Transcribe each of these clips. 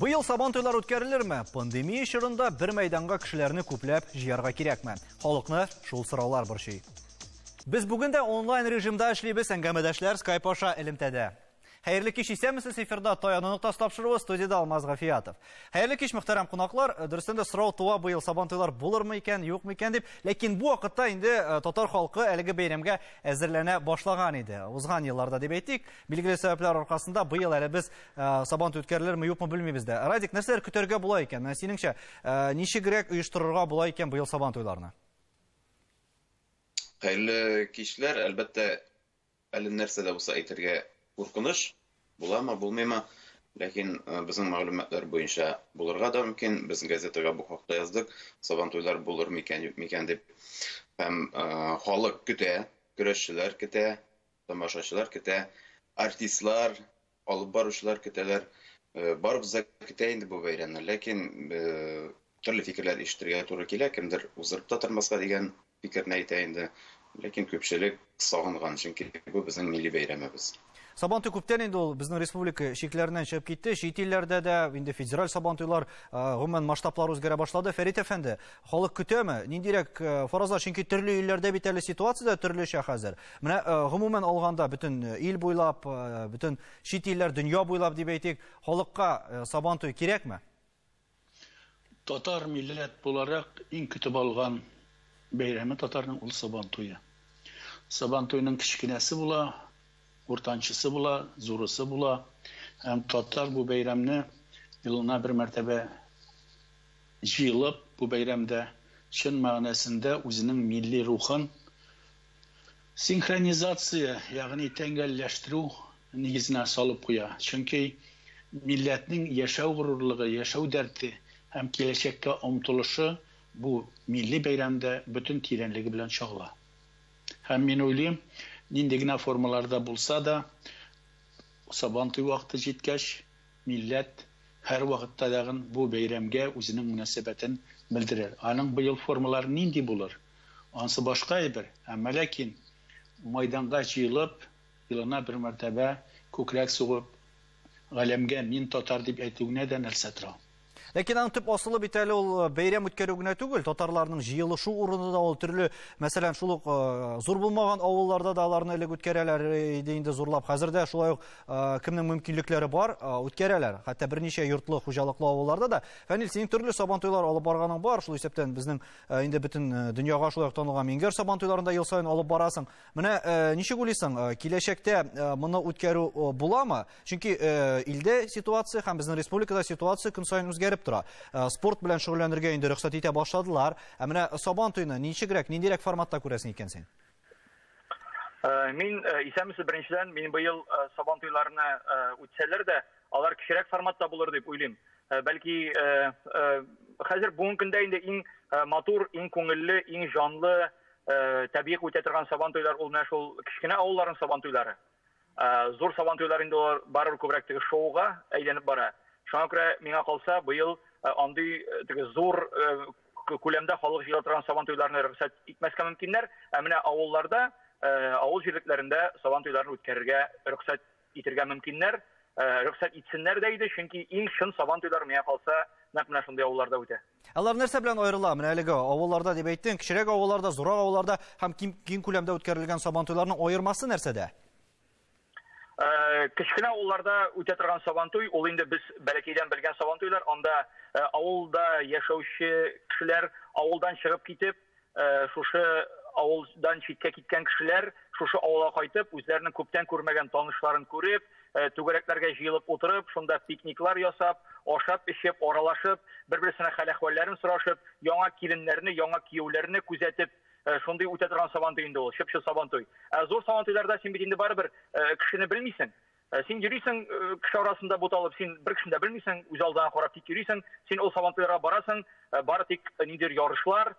Быел Сабантуйлар үткәрелерме? Пандемия чорында бер мәйданга кешеләрне күпләп җыярга кирәкме? Халыкны шул сораулар борчый. Без бүген дә онлайн режимда эшлибез, әңгәмәдәшләр Skype аша элемтәдә. Хәерле кич, исәнмесез, эфирда Таяну ноктасы тапшыруы, студияда Алмаз Гафиятов. Хәерле кич, мөхтәрәм кунаклар. Дөрестән дә сорау туа, быел Сабантуйлар булырмы икән, юкмы икән дип. Ләкин бу вакытта инде татар халкы әлеге бәйрәмгә әзерләнә башлаган иде. Узган елларда дип әйтик, билгеле сәбәпләр аркасында быел әле без Сабантуй үткәрелерме, юкмы белмибез дә. Радик, нәрсәләр көтәргә була икән? Менә синеңчә, ничегрәк оештырырга була икән быел Сабантуйларны? Хәерле кичләр, әлбәттә, әле нәрсә дә булса әйтергә куркыныч, буламы, булмыймы, ләкин безнең мәгълүматлар буенча булырга да мөмкин. Без газетага бу хакта яздык, Сабантуйлар булыр микән, юк микән дип. Һәм халык көтә, көрәшчеләр көтә, тамашачылар көтә, артистлар, алып баручылар көтәләр. Барыбыз да көтә инде бу бәйрәмне, ләкин төрле фикерләр ишетергә туры килә, кемдер уздырып та тормаска дигән фикерне әйтә инде, ләкин күпчелек сагынган, чөнки бу безнең милли бәйрәмебез. Сабантуй күптән инде ул безнең республика чикләреннән чыгып китте, чит илләрдә дә инде федераль Сабантуйлар, гомумән масштаблар үзгәрә башлады. Фәрит әфәнде, халык көтәме? Ниндирәк фаразлар? Чөнки төрле илләрдә бит әле ситуация дә төрлечә хәзер. Менә гомумән алганда бөтен ил буйлап, бөтен чит илләр, дөнья буйлап дип әйтик, халыкка Сабантуй кирәкме? Татар милләт буларак иң көтеп алган бәйрәме татарның ул Сабантуе. Сабантуйның кечкенәсе була, уртанчысы була, зурысы була. Һәм татар бу бәйрәмне елына бер мәртәбә җыелып, бу бәйрәмдә чын мәгънәсендә үзенең милли рухын синхронизация, ягъни тәңгәлләштерү нигезенә салып куя. Чөнки милләтнең яшәү горурлыгы, яшәү дәрте һәм киләчәккә омтылышы бу милли бәйрәмдә бөтен тирәнлеге белән чагыла. Һәм мин уйлыйм, нинди генә формаларда булса да, Сабантуй вакыты җиткәч, милләт һәр вакытта тагын бу бәйрәмгә үзенең мөнәсәбәтен белдерер. Аның быел формалары нинди булыр? Ансы башка әйбер, әмма ләкин майданга җыелып, елына бер мәртәбә күкрәк сугып, галәмгә мин татар дип әйтүенә дә нәрсә тора. Ләкин аның төп асылы бит әле ул бәйрәм үткәрү генә түгел, татарларның җыелышу урыны да ул төрле, мәсәлән, шул ук зур булмаган авылларда да аларны элек үткәрәләр иде инде зурлап. Хәзер дә шулай ук кемнең мөмкинлекләре бар, үткәрәләр. Хәтта берничә йортлы, хуҗалыклы авылларда да. Фәнил, синең төрле сабантуйлар алып барганың бар, шул исәптән безнең инде бөтен дөньяга шулай ук танылган Миңгәр сабантуйларында ел саен алып барасың. Менә ничек уйлыйсың, киләчәктә моны үткәрү буламы? Чөнки илдә ситуация һәм безнең республикада ситуация көн саен үзгәреп тора. Спорт белән шөгыльләнергә инде рөхсәт итә башладылар. Ә менә Сабантуйны ничегрәк, ниндирәк форматта күрәсең икән син? Мин исәнмесез, беренчедән, мин быел Сабантуйларны үтсәләр дә, алар кечерәк форматта булыр дип уйлыйм. Бәлки хәзер бүгенге көндә инде иң матур, иң күңелле, иң җанлы, табигый үтә торган Сабантуйлар ул менә шул кечкенә авылларның Сабантуйлары. Зур Сабантуйлар инде алар барыбер күбрәк теге шоуга әйләнеп бара. Шуңа күрә миңа калса, быел андый теге зур күләмдә халык җыела торган Сабантуйларны рөхсәт итмәскә мөмкиннәр. Ә менә авылларда, авыл җирлекләрендә Сабантуйларны үткәрергә рөхсәт итергә мөмкиннәр. Рөхсәт итсеннәр дә иде, чөнки иң чын Сабантуйлар миңа калса, нәкъ менә шундый авылларда үтә. Алар нәрсә белән аерыла? Менә әлеге авылларда дип әйттең, кечерәк авылларда, зуррак авылларда һәм киң күләмдә үткәрелгән Сабантуйларның аермасы нәрсәдә? Кечкенә авылларда үтә торган Сабантуй, ул инде без бәләкәйдән белгән Сабантуйлар, анда авылда яшәүче кешеләр авылдан чыгып китеп, шушы авылдан читкә киткән кешеләр шушы авылга кайтып, үзләренең күптән күрмәгән танышларын күреп, түгәрәкләргә җыелып утырып, шунда пикниклар ясап, ашап, эчеп, аралашып, бер-берсенә хәл-әхвәлләрен сорашып, яңа киленнәрне, яңа кияүләрне күзәтеп, шундый үтә торган Сабантуй инде ул, чып-чын Сабантуй. Ә зур Сабантуйларда син бит инде барыбер кешене белмисең. Син йөрисең кеше арасында буталып, син бер кешене дә белмисең, үз алдыңа карап тик йөрисең. Син ул Сабантуйларга барасың, бары тик ниндидер ярышлар,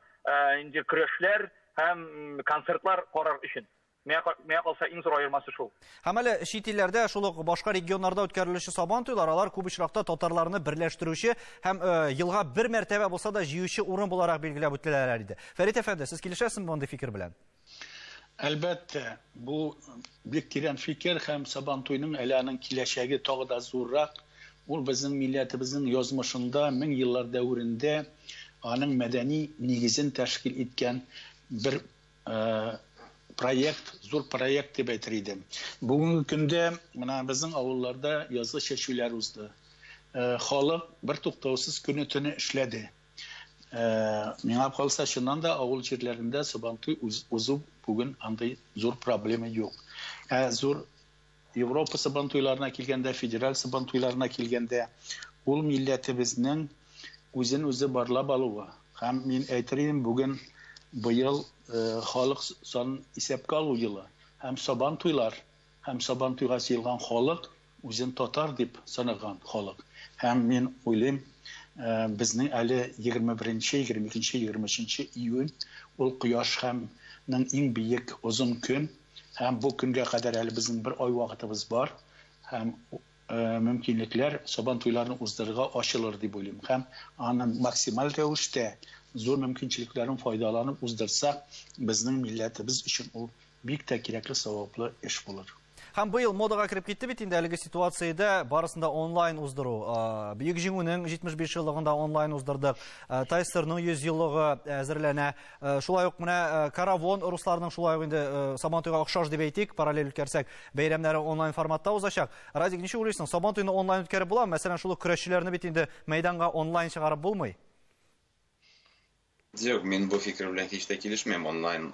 ниндидер көрәшләр һәм концертлар карар өчен. Миңа калса, иң зур аермасы шул. Һәм әле чит илләрдә, шул ук башка регионнарда үткәрелүче Сабантуйлар, алар күп очракта татарларны берләштерүче һәм елга бер мәртәбә булса да җыючы урын буларак билгеләп үтеләләр иде. Фәрит әфәнде, сез килешәсезме мондый фикер белән? Әлбәттә, бу бик тирән фикер һәм Сабантуйның әле аның киләчәге тагы да зуррак. Ул безнең милләтебезнең язмышында мең еллар дәверендә аның мәдәни нигезен тәшкил иткән бер проект, зур проект дип әйтер идем. Бүгенге көндә менә безнең авылларда язгы чәчүләр узды. Халык бер туктаусыз көне-төне эшләде. Миңа калса, чыннан да авыл җирләрендә Сабантуй узу бүген андый зур проблема юк. Ә зур Европа Сабантуйларына килгәндә, федераль Сабантуйларына килгәндә, ул милләтебезнең үзен үзе барлап алуы. Һәм мин әйтер идем, бүген быел халык санын исәпкә алу елы. Һәм Сабантуйлар, һәм Сабантуйга җыелган халык үзен татар дип санаган халык. Һәм мин уйлыйм, безнең әле 21, 22, 23 июнь ул кояш һәмнең иң биек озын көн. Һәм бу көнгә кадәр әле безнең бер ай вакытыбыз бар. Һәм мөмкинлекләр Сабантуйларны уздырырга ачылыр дип уйлыйм. Һәм аны максималь рәвештә зур мөмкинчелекләрен файдаланып уздырсак, безнең милләтебез өчен ул бик тә кирәкле, саваплы эш булыр. Һәм быел модага кереп китте бит инде әлеге ситуациядә барысын да онлайн уздыру. Бөек Җиңүнең 75 еллыгында онлайн уздырдык. ТАССРның 100 еллыгы әзерләнә. Шулай ук менә Каравон русларның шулай ук инде Сабантуйга охшаш дип әйтик, параллель үткәрсәк, бәйрәмнәре онлайн форматта узачак. Радик, ничек уйлыйсың, Сабантуйны онлайн үткәреп була? Мәсәлән, шул ук көрәшчеләрне бит инде мәйданга онлайн чыгарып булмый. Юк, мин бу фикер белән һич тә килешмим. Онлайн,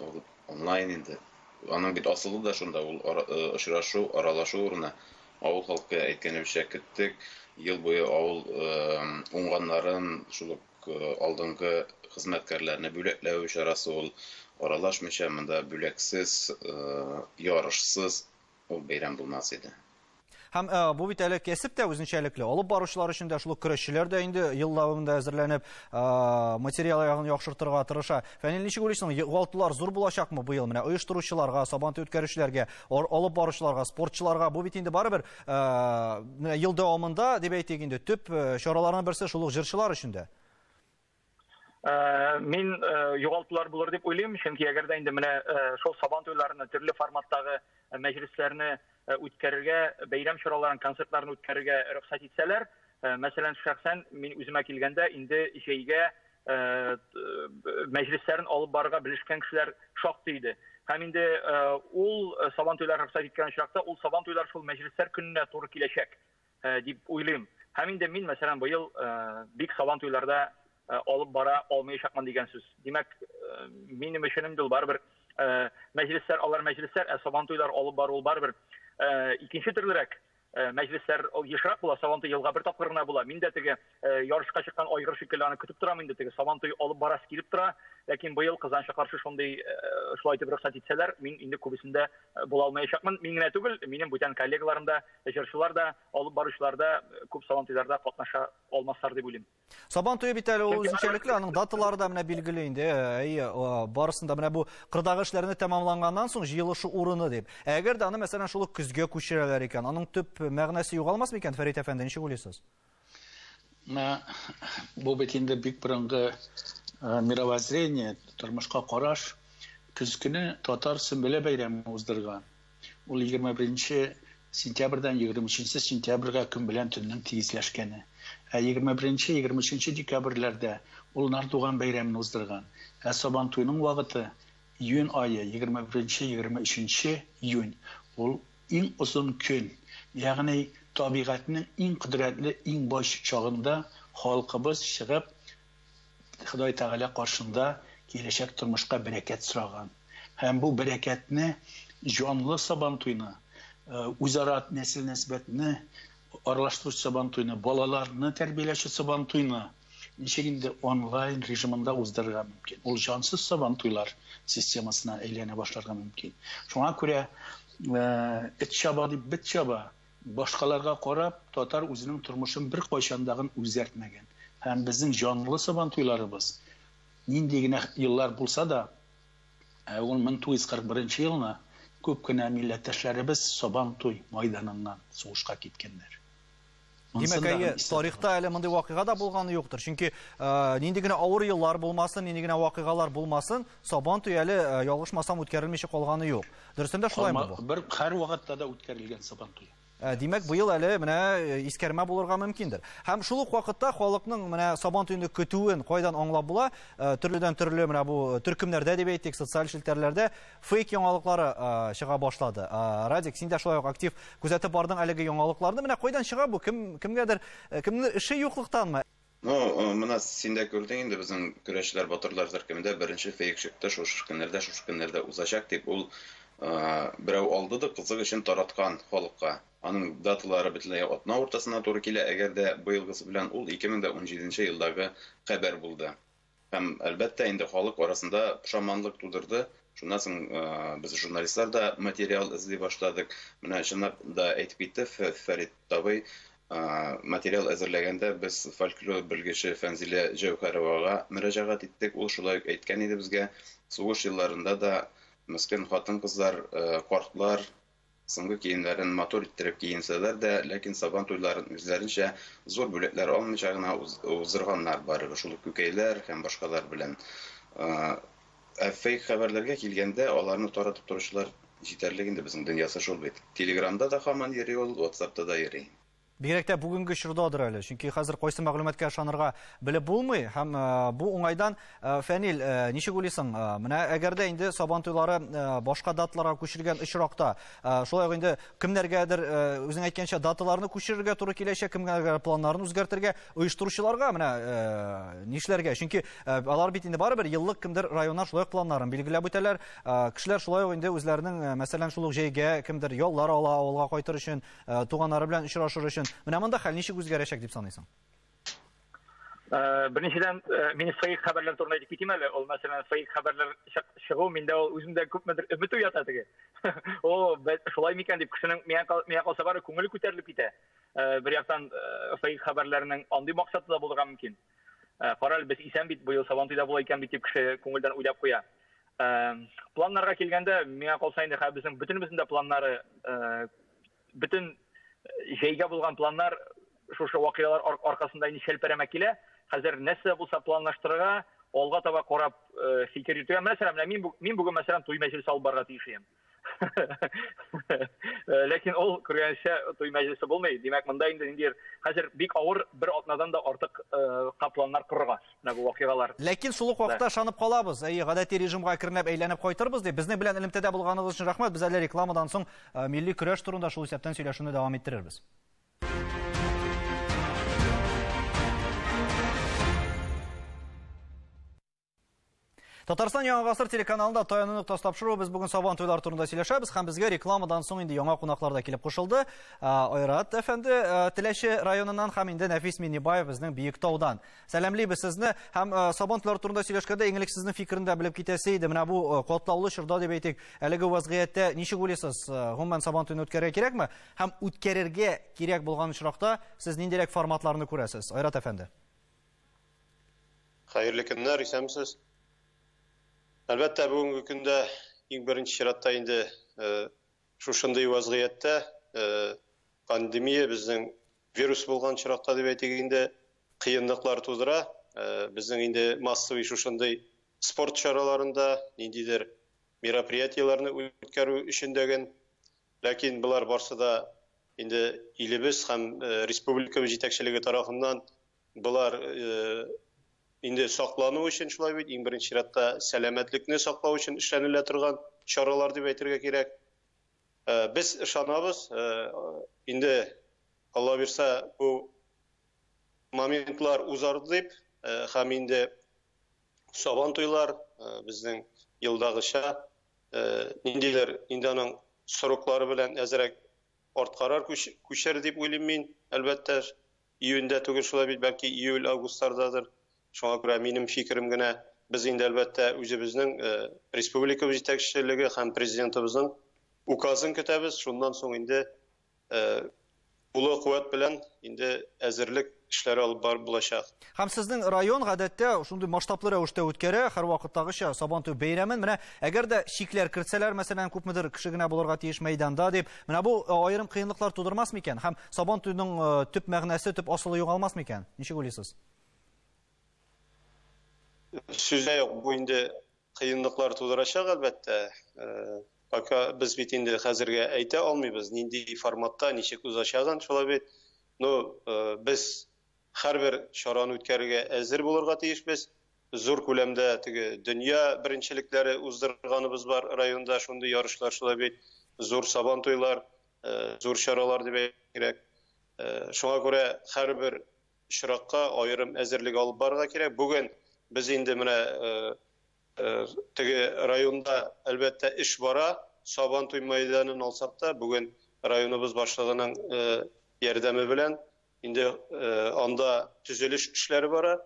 онлайн инде. Аның бит асылы да шунда, ул очрашу, аралашу урыны. Авыл халкы әйткәнебезчә көттек. Ел буе авыл уңганнарын, шул ук алдынгы хезмәткәрләрне бүләкләү чарасы ул. Аралашмыйча, монда бүләксез, ярышсыз ул бәйрәм булмас иде. Һәм бу бит әле кәсеп тә үзенчәлекле. Алып баручылар өчен дә шул ук көрәшчеләр дә инде ел дәвамында әзерләнеп, материал ягын яхшыртырга тырыша. Фәнил, ничек уйлыйсың, югалтулар зур булачакмы быел? Менә оештыручыларга, Сабантуй үткәрүчеләргә, алып баручыларга, спортчыларга бу бит инде барыбер, менә ел дәвамында дип әйтик инде, төп чараларның берсе шул ук җырчылар өчен дә. Мин югалтулар булыр дип уйлыйм, чөнки әгәр дә инде менә шул Сабантуйларны, төрле форматтагы мәҗлесләрне үткәрергә, бәйрәм чараларын, концертларны үткәрергә рөхсәт итсәләр, мәсәлән, шәхсән мин үземә килгәндә инде җәйгә мәҗлесләрен алып барырга белешкән кешеләр шактый иде. Һәм инде ул Сабантуйлар рөхсәт иткән очракта, ул Сабантуйлар шул мәҗлесләр көненә туры киләчәк дип уйлыйм. Һәм инде мин, мәсәлән, быел бик Сабантуйларда алып бара алмаячакмын дигән сүз. Димәк, минем өчен инде ул барыбер мәҗлесләр, алар мәҗлесләр, ә Сабантуйлар алып бару ул барыбер икенче төрлерәк. Мәҗлесләр ешрак була, Сабантуй елга бер тапкыр гына була. Мин дә теге ярышка чыккан айгыр шикелле аны көтеп торам инде, теге Сабантуй алып барасы килеп тора. Ләкин быел кызганычка каршы шундый шулай итеп рөхсәт итсәләр, мин инде күбесендә була алмаячакмын. Мин генә түгел, минем бүтән коллегаларым да, җырчылар да, алып баручылар да күп Сабантуйларда катнаша алмаслар дип уйлыйм. Сабан туе бит әле ул үзенчәлекле, аның даталары да менә билгеле инде. Әйе, барысын да менә бу кырдагы эшләрне тәмамланганнан соң җыелышу урыны дип. Әгәр дә аны, мәсәлән, шул ук көзгә күчерәләр икән, аның төп мәгънәсе югалмас микән, Фәрит әфәнде, ничек уйлыйсыз? Менә бу бит инде бик борынгы мировоззрение, тормышка караш. Көз көне татар Сөмбелә бәйрәме уздырган. Ул 21 сентябрьдән 23 сентябрьгә көн белән төннең тигезләшкәне. Ә 21, 23 декабрьләрдә ул Нардуган бәйрәмен уздырган. Ә Сабантуйның вакыты июнь ае, 21, 23 июнь. Ул иң озын көн. Ягъни табигатьнең иң кодрәтле, иң бай чагында халкыбыз чыгып Ходай Тәгалә каршында киләчәк тормышка бәрәкәт сораган. Һәм бу бәрәкәтне җанлы Сабантуйны, үзара нәсел нәсбәтне аралаштыручы Сабантуйны, балаларны тәрбияләүче Сабантуйны ничек инде онлайн режимында уздырырга мөмкин. Ул җансыз Сабантуйлар системасына әйләнә башларга мөмкин. Шуңа күрә эт чаба дип бет чаба, башкаларга карап татар үзенең тормышын бер кайчандагын үзгәртмәгән. Һәм безнең җанлы Сабантуйларыбыз нинди генә еллар булса да, ул 1941 елны күп кенә милләттәшләребез Сабантуй майданыннан сугышка киткәннәр. Димәк, әйе, тарихта әле мондый вакыйга да булганы юктыр. Чөнки нинди генә авыр еллар булмасын, нинди генә вакыйгалар булмасын, Сабантуй әле ялгышмасам үткәрелмичә калганы юк. Дөрестән дә шулаймы бу? Бер һәр вакытта да үткәрелгән Сабантуй. Димәк, быел әле менә искәрмә булырга мөмкиндер. Һәм шул ук вакытта халыкның менә Сабан туйны көтүен кайдан аңлап була? Төрледән төрле менә бу төркемнәрдә дип әйтик, социаль челтәрләрдә фейк яңалыклары чыга башлады. Радик, син дә шулай ук актив күзәтеп бардың әлеге яңалыкларны. Менә кайдан чыга бу? Кем кемгәдер кемнең эше юклыктанмы? Ну, менә син дә күрдең инде, безнең көрәшчеләр батырлар төркемендә беренче фейк чыкты, шушы көннәрдә, шушы көннәрдә узачак дип, ул берәү алды да кызык өчен тараткан халыкка. Аның даталары бөтенләй атна уртасына туры килә, әгәр дә быелгысы белән ул 2017 елдагы хәбәр булды. Һәм әлбәттә инде халык арасында пошаманлык тудырды. Шуннан соң без журналистлар да материал эзли башладык. Менә чынлап да әйтеп китте Фәрит абый, материал әзерләгәндә без фольклор белгече Фәнзилә Җәүһәровага мөрәҗәгать иттек. Ул шулай ук әйткән иде безгә, сугыш елларында да мескен хатын-кызлар, картлар соңгы киемнәрен матур иттереп киенсәләр дә, ләкин Сабан туйларын үзләренчә зур бүләкләр алмыйча гына уздырганнар барыбер, шул ук күкәйләр һәм башкалар белән. Ә фейк хәбәрләргә килгәндә, аларны таратып торучылар җитәрлек инде, безнең дөньясы шул бит. Телеграмда да һаман йөри ул, WhatsAppта да йөри. Бигрәк тә бүгенге чордадыр әле, чөнки хәзер кайсы мәгълүматка ышанырга белеп булмый. Һәм бу уңайдан, Фәнил, ничек уйлыйсың? Менә әгәр дә инде Сабан туйлары башка даталарга күчергән очракта, шулай ук инде кемнәргәдер, үзең әйткәнчә, даталарны күчерергә туры киләчәк, кемнәргә планнарын үзгәртергә, оештыручыларга менә нишләргә? Чөнки алар бит инде барыбер еллык кемдер районнар шулай ук планнарын билгеләп үтәләр. Кешеләр шулай ук инде үзләренең, мәсәлән, шул ук җәйгә кемдер яллар ала авылга кайтыр өчен, туганнары белән очрашыр өчен. Менә монда хәл ничек үзгәрәчәк дип саныйсың? Беренчедән, мин фейк хәбәрләр турында әйтеп китим әле. Ул, мәсәлән, фейк хәбәрләр чыгу миндә ул үземдә күпмедер өмет уята теге. О, шулай микән дип кешенең миңа калса бары күңеле күтәрелеп китә. Бер яктан фейк хәбәрләрнең андый максаты да булырга мөмкин. Карале, без исән бит, быел Сабан туйда була икән бит дип кеше күңелдән уйлап куя. Планнарга килгәндә, миңа калса инде хәзер безнең бөтенебезнең дә планнары, бөтен җәйгә булган планнар шушы вакыйгалар аркасында инде шәлперәмә килә. Хәзер нәрсә булса планлаштырырга, алга таба карап фикер йөртергә. Мәсәлән, менә мин бүген мәсәлән туй мәҗлесе алып барырга тиеш идем. Ләкин ул күргәнчә туй мәҗлесе булмый. Димәк, монда инде ниндидер хәзер бик авыр бер атнадан да артык планнар корырга. Менә бу вакыйгалар. Ләкин шул ук вакытта ышанып калабыз. Әйе, гадәти режимга әкренләп әйләнеп кайтырбыз дип. Безнең белән элемтәдә булганыгыз өчен рәхмәт. Без әле рекламадан соң милли көрәш турында шул исәптән сөйләшүне дәвам иттерербез. Татарстан Яңа Гасыр телеканалында Таяну ноктасы тапшыруы. Без бүген Сабан туйлары турында сөйләшәбез һәм безгә рекламадан соң инде яңа кунаклар да килеп кушылды. Айрат әфәнде Теләче районыннан һәм инде Нәфис Миннебаев безнең Биектаудан. Сәламлибез сезне һәм Сабан туйлары турында сөйләшкәндә иң элек сезнең фикерне дә белеп китәсе иде. Менә бу катлаулы чорда дип әйтик, әлеге вазгыятьтә ничек уйлыйсыз? Гомумән Сабан туен үткәрергә кирәкме? Һәм үткәрергә кирәк булган очракта сез ниндирәк форматларны күрәсез? Айрат әфәнде. Хәерле көннәр, исәнмесез. Әлбәттә, бүгенге көндә иң беренче чиратта инде шушындый вазгыятьтә пандемия безнең вирус булган чиратта дип әйтик инде кыенлыклар тудыра. Безнең инде массовый шушындый спорт чараларында ниндидер мероприятиеләрне үткәрү өчен дәген, ләкин болар барсы да инде илебез һәм республикабыз җитәкчелеге тарафыннан болар инде саклану өчен шулай бит, иң беренче чиратта сәламәтлекне саклау өчен эшләнелә торган чаралар дип әйтергә кирәк. Без ышанабыз, инде Алла бирсә, бу моментлар узар дип, һәм инде Сабан туйлар безнең елдагыча ниндиләр инде аның сроклары белән әзрәк арткарар күчер дип уйлыйм мин. Әлбәттә, июньдә түгел шулай бит, бәлки июль, августлардадыр. Шуңа күрә минем фикерем генә, без инде әлбәттә үзебезнең республика җитәкчелеге һәм президентыбызның указын көтәбез. Шуннан соң инде тулы куәт белән инде әзерлек эшләре алып барып булачак. Һәм сезнең район гадәттә шундый масштаблы рәвештә үткәрә һәрвакыттагыча Сабан туй бәйрәмен. Менә әгәр дә чикләр кертсәләр, мәсәлән, күпмедер кеше генә булырга тиеш мәйданда дип, менә бу аерым кыенлыклар тудырмас микән? Һәм Сабан туйның төп мәгънәсе, төп асылы югалмас микән? Ничек уйлыйсыз? Сүз дә юк, бу инде кыенлыклар тудырачак әлбәттә. Пока без бит инде хәзергә әйтә алмыйбыз, нинди форматта, ничек узачагын, шулай бит. Но без һәрбер чараны үткәрергә әзер булырга тиешбез. Зур күләмдә теге дөнья беренчелекләре уздырганыбыз бар районда, шундый ярышлар, шулай бит. Зур сабантуйлар, зур чаралар дип әйтергә кирәк. Шуңа күрә һәрбер очракка аерым әзерлек алып барырга кирәк. Бүген без инде менә теге районда әлбәттә эш бара. Сабантуй мәйданын алсак та, бүген районыбыз башлыгының ярдәме белән инде анда төзелеш эшләре бара.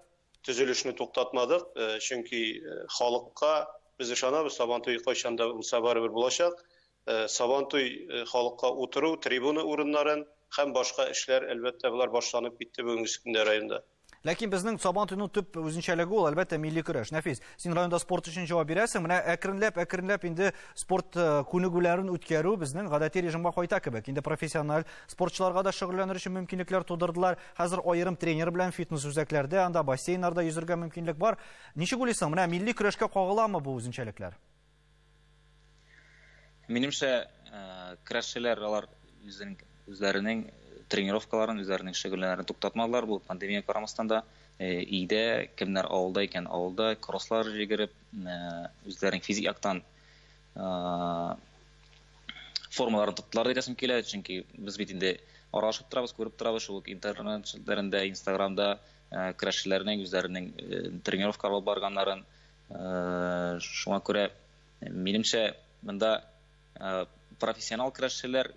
Төзелешне туктатмадык, чөнки халыкка без ышанабыз, Сабантуй кайчан да булса барыбер булачак. Сабантуй халыкка утыру, трибуна урыннарын һәм башка эшләр әлбәттә болар башланып китте бүгенге көндә районда. Ләкин безнең Сабантуйның төп үзенчәлеге ул, әлбәттә, милли көрәш. Нәфис, син районда спорт өчен җавап бирәсең. Менә әкренләп, әкренләп инде спорт күнегүләрен үткәрү безнең гадәти режимга кайта кебек. Инде профессиональ спортчыларга да шөгыльләнер өчен мөмкинлекләр тудырдылар. Хәзер аерым тренер белән фитнес үзәкләрдә, анда бассейннарда йөзергә мөмкинлек бар. Ничек уйлыйсың, менә милли көрәшкә кагыламы бу үзенчәлекләр? Минемчә, көрәшчеләр алар үзләренең тренировкаларын, үзләренең шөгыльләрен туктатмадылар. Бу пандемия карамастан да, өйдә, кемнәр авылда икән, авылда кросслар җигереп, үзләренең физик яктан формаларын тоттылар диясем килә, чөнки без бит инде аралашып торабыз, күреп торабыз, шул ук интернет челтәрендә, Инстаграмда көрәшчеләрнең үзләренең тренировка алып барганнарын. Шуңа күрә, минемчә, монда профессионал көрәшчеләр,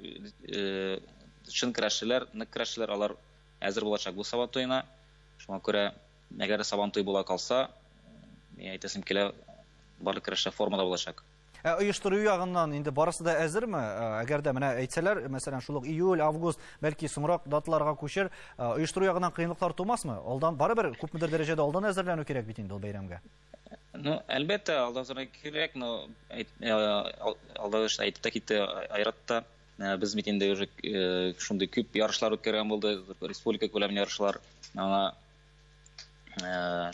чын көрәшчеләр, нык көрәшчеләр, алар әзер булачак бу Сабантуена. Шуңа күрә, әгәр Сабантуй була калса, мин әйтәсем килә, барлык көрәшчеләр формада булачак. Ә оештыру ягыннан инде барысы да әзерме? Әгәр дә менә әйтсәләр, мәсәлән, шул ук июль, август, бәлки соңрак даталарга күчер, оештыру ягыннан кыенлыклар тумасмы? Алдан барыбер күпмедер дәрәҗәдә алдан әзерләнү кирәк бит инде ул бәйрәмгә. Ну, әлбәттә, алдан әзерләнү кирәк, но алда әйтеп тә китте Айрат та. Без бит инде уже шундый күп ярышлар үткәргән булды, республика күләмле ярышлар. Аңа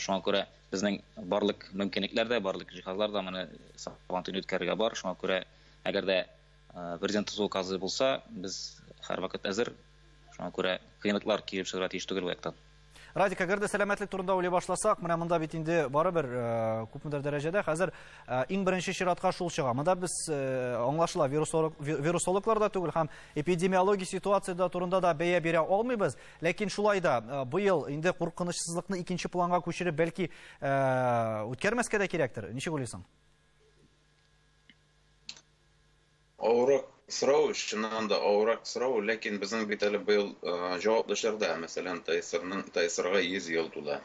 шуңа күрә безнең барлык мөмкинлекләр дә, барлык җиһазлар да менә Сабантуйны үткәрергә бар. Шуңа күрә, әгәр дә президент указы булса, без һәрвакыт әзер. Шуңа күрә кыенлыклар килеп чыгарга тиеш түгел бу яктан. Радик, әгәр дә сәламәтлек турында уйлый башласак, менә монда бит инде барыбер күпмедер дәрәҗәдә хәзер иң беренче чиратка шул чыга. Монда без аңлашыла, вирусологлар да түгел һәм эпидемиология ситуациясе турында да бәя бирә алмыйбыз. Ләкин шулай да быел инде куркынычсызлыкны икенче планга күчереп, бәлки үткәрмәскә дә кирәктер. Ничек уйлыйсың? Авыррак сорау, чыннан да авыррак сорау, ләкин безнең бит әле быел җаваплы чорда, мәсәлән, ТСРга 100 ел тула.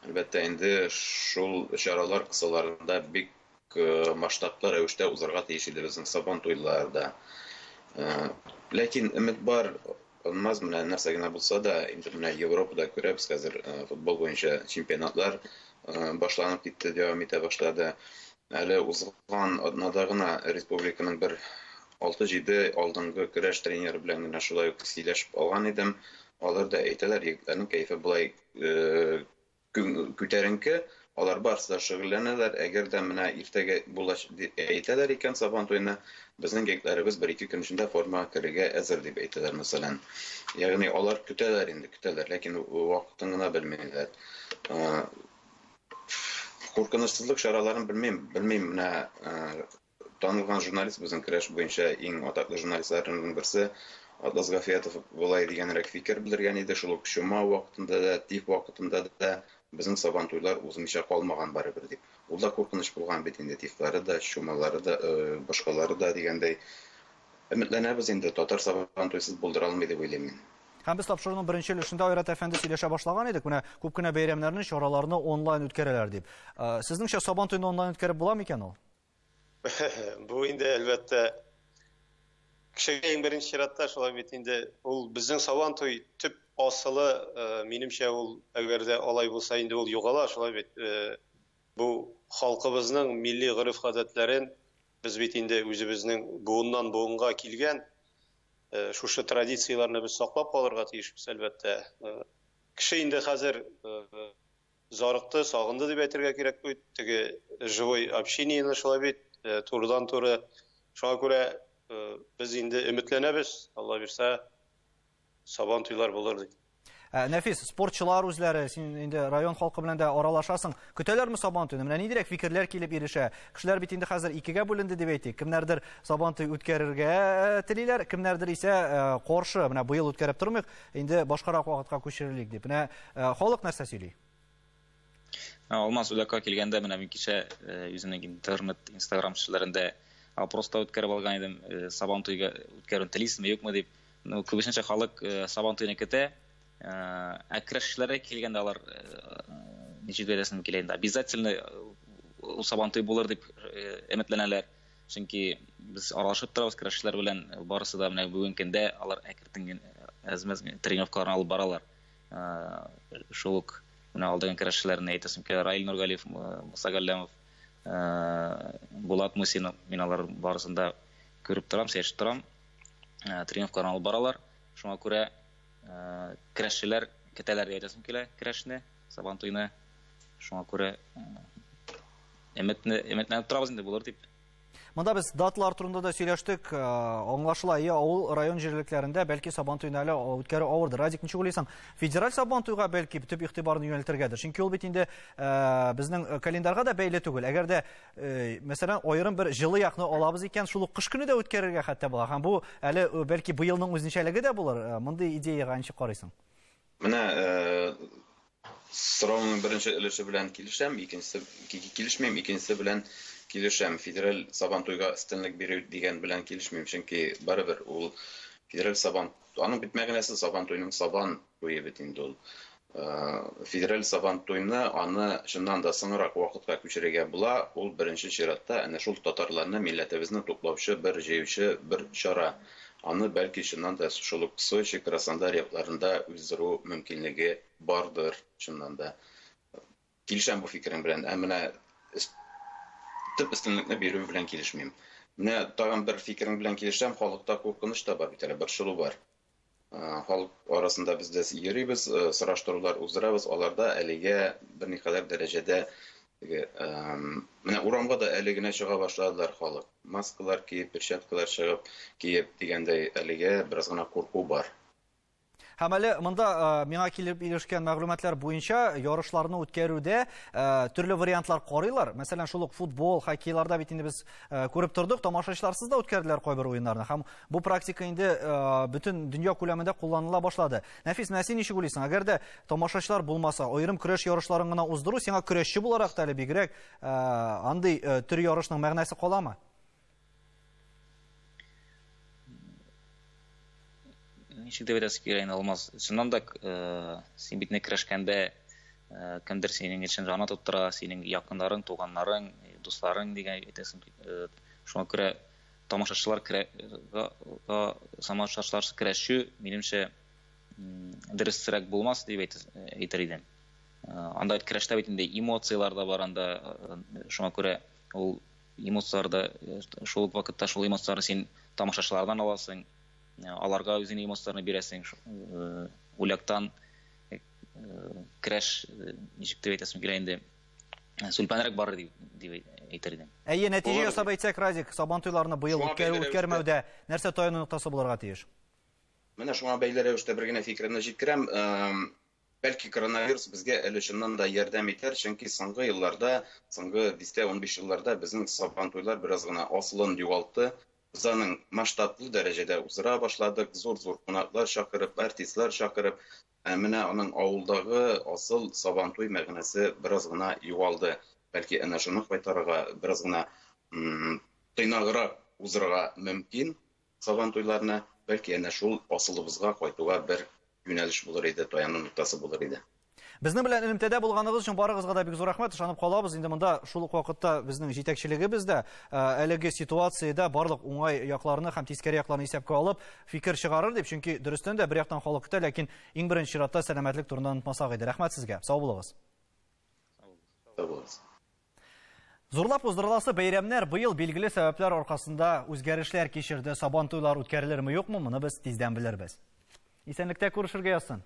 Әлбәттә, инде шул чаралар кысаларында бик масштаблы рәвештә узарга тиеш иде безнең Сабантуйларда. Ләкин өмет бар, алмаз менә нәрсә генә булса да, инде менә Европада күрәбез хәзер футбол буенча чемпионатлар башланып китте, дәвам итә башлады. Әле узган атнада гына республиканың бер алты-җиде алдынгы көрәш тренеры белән генә шулай ук сөйләшеп алган идем. Алар да әйтәләр, егетләрнең кәефе болай күтәренке, алар барысы да шөгыльләнәләр. Әгәр дә менә иртәгә булач дип әйтәләр икән Сабантуйны, безнең егетләребез бер-ике көн эчендә формага керергә әзер дип әйтәләр, мәсәлән. Ягъни алар көтәләр инде, көтәләр, ләкин вакытын гына белмиләр. Куркынычсызлык чараларын белмим, белмим, менә танылган журналист, безнең көрәш буенча иң атаклы журналистларның берсе Атлас Гафиятов болай дигәнрәк фикер белдергән иде, шул ук чума вакытында да, тиф вакытында да безнең Сабантуйлар узмыйча калмаган барыбер дип. Ул да куркыныч булган бит инде, тифлары да, чумалары да, башкалары да дигәндәй. Өметләнәбез инде, татар Сабантуйсыз булдыра алмый дип уйлыйм мин. Һәм без тапшыруның беренче өлешендә Айрат әфәнде сөйләшә башлаган идек. Менә күп кенә бәйрәмнәрне, чараларны онлайн үткәрәләр дип. Сезнеңчә Сабантуйны онлайн үткәреп була микән ул? Бу инде әлбәттә кешегә иң беренче чиратта шулай бит инде, ул безнең Сабантуй төп асылы, минемчә, ул әгәр дә алай булса инде ул югала, шулай бит. Бу халкыбызның милли гореф-гадәтләрен без бит инде үзебезнең буыннан буынга килгән шушы традицияләрне без саклап калырга тиешбез, әлбәттә. Кеше инде хәзер зарыкты, сагынды дип әйтергә кирәк бит, теге живой общениене шулай бит, турыдан-туры. Шуңа күрә без инде өметләнәбез, Алла бирсә, Сабан туйлар булыр дип. Нәфис, спортчылар үзләре, син инде район халкы белән дә аралашасың. Көтәләрме Сабан туйны? Менә ниндирәк фикерләр килеп ирешә? Кешеләр бит инде хәзер икегә бүленде дип әйтик. Кемнәрдер Сабан туй үткәрергә телиләр, кемнәрдер исә каршы, менә быел үткәреп тормыйк, инде башкарак вакытка күчерелик дип. Менә халык нәрсә сөйли? Алмаз, Уляка килгәндә менә мин кичә үземнең интернет, Инстаграм челтәрендә опрос та үткәреп алган идем. Сабан туйга үткәрүне телисезме, юкмы дип. Ну, күбесенчә халык Сабан туйны көтә. Ә көрәшчеләргә килгәндә алар ничек әйтәсем килә инде, обязательно ул Сабан туй булыр дип өметләнәләр. Чөнки без аралашып торабыз көрәшчеләр белән, барысы да менә бүгенге көндә алар әкрен әз-мәз тренировкаларын алып баралар. Шул ук менә алдагы көрәшчеләрне әйтәсем килә, Раил Нургалиев, Муса Галләмов, Булат Мусинов, мин алар барысын да күреп торам, сөйләшеп торам. Тренировкаларын алып баралар. Шуңа күрә көрәшчеләр көтәләр дип әйтәсем килә көрәшне, Сабан туйны. Шуңа күрә өметләнеп торабыз инде булыр дип. Монда без даталар турында да сөйләштек. Аңлашыла, я авыл район җирлекләрендә бәлки Сабан туйны әле үткәрү авырдыр. Радик, ничек уйлыйсың? Федераль Сабан туйга бәлки төп игътибарны юнәлтергәдер. Чөнки ул бит инде безнең календарьга да бәйле түгел. Әгәр дә, мәсәлән, аерым бер җылы якны алабыз икән, шул ук кыш көне дә үткәрергә хәтта була. Һәм бу әле бәлки быелның үзенчәлеге дә булыр. Мондый идеяга ничек карыйсың? Менә сорауның беренче өлеше белән килешәм, икенчесе килешмим, икенчесе белән килешәм. Федераль Сабан туйга өстенлек бирү дигән белән килешмим, чөнки барыбер ул федераль Сабан, аның бит мәгънәсе Сабан туйның Сабан туе бит инде ул. Федераль Сабан туйны аны чыннан да соңрак вакытка күчерергә була. Ул беренче чиратта әнә шул татарларны, милләтебезне туплаучы бер җыючы бер чара. Аны бәлки чыннан да шул ук Сочи, Краснодар якларында уздыру мөмкинлеге бардыр чыннан да. Килешәм бу фикерең белән. Ә менә төп өстенлекне бирү белән килешмим. Менә тагын бер фикерең белән килешәм, халыкта куркыныч та бар бит әле, борчылу бар. Халык арасында без дә йөрибез, сораштырулар уздырабыз, аларда әлегә берникадәр дәрәҗәдә теге, менә урамга да әле генә чыга башладылар халык. Маскалар киеп, перчаткалар чыгып киеп дигәндәй әлегә бераз гына курку бар. Һәм әле монда миңа килеп ирешкән мәгълүматлар буенча ярышларны үткәрүдә төрле вариантлар карыйлар. Мәсәлән, шул ук футбол, хоккейларда бит инде без күреп тордык, тамашачыларсыз да үткәрделәр кайбер уеннарны. Һәм бу практика инде бөтен дөнья күләмендә кулланыла башлады. Нәфис, менә син ничек уйлыйсың? Әгәр дә тамашачылар булмаса, аерым көрәш ярышларын гына уздыру сиңа көрәшче буларак та әле бигрәк андый төр ярышның мәгънәсе каламы? Ничек дип әйтәсе килә инде, Алмаз. Чыннан да, син бит көрәшкәндә кемдер синең өчен җаны тоттыра, синең якыннарың, туганнарың, дусларың дигән әйтәсең. Шуңа күрә тамашачылар көрәшү, минемчә, дөресрәк булмас дип әйтер идем. Анда көрәштә бит инде эмоцияләр дә бар анда, шуңа күрә ул эмоцияләр дә, шул ук вакытта шул эмоцияләрне син тамашачылардан аласың. Аларга үзеңнең эмоцияләрне бирәсең. Уляктан көрәш ничек дип әйтәсем килә инде, сүлпәнрәк барыр дип әйтер идем. Әйе, нәтиҗә ясап әйтсәк, Радик, Сабан туйларны быел үткәрү, үткәрмәүдә нәрсә таяну ноктасы булырга тиеш? Менә шуңа бәйле рәвештә бер генә фикеремне җиткерәм. Бәлки коронавирус безгә әле чыннан да ярдәм итәр, чөнки соңгы елларда, соңгы дистә 15 елларда безнең Сабан туйлар бераз гына асылын югалтты. Без аның масштаблы дәрәҗәдә уздыра башладык, зур-зур кунаклар чакырып, артистлар чакырып. Ә менә аның авылдагы асыл Сабан туй мәгънәсе бераз гына югалды. Бәлки әнә шуны кайтарырга, бераз гына тыйнаграк уздырырга мөмкин Сабан туйларны, бәлки әнә шул асылыбызга кайтуга бер юнәлеш булыр иде, таяну ноктасы булыр иде. Безнең белән элемтәдә булганыгыз өчен барыгызга да бик зур рәхмәт. Ышанып калабыз. Инде монда шул ук вакытта безнең җитәкчелегебез дә әлеге ситуациядә барлык уңай якларны һәм тискәре якларны исәпкә алып фикер чыгарыр дип, чөнки дөрестән дә бер яктан халык көтә, ләкин иң беренче чиратта сәламәтлек турында онытмасак иде. Рәхмәт сезгә. Сау булыгыз. Сау булыгыз. Зурлап уздырыласы бәйрәмнәр быел билгеле сәбәпләр аркасында үзгәрешләр кичерде. Сабан туйлар үткәрелерме, юкмы, моны без тиздән белербез. Исәнлектә күрешергә язсын.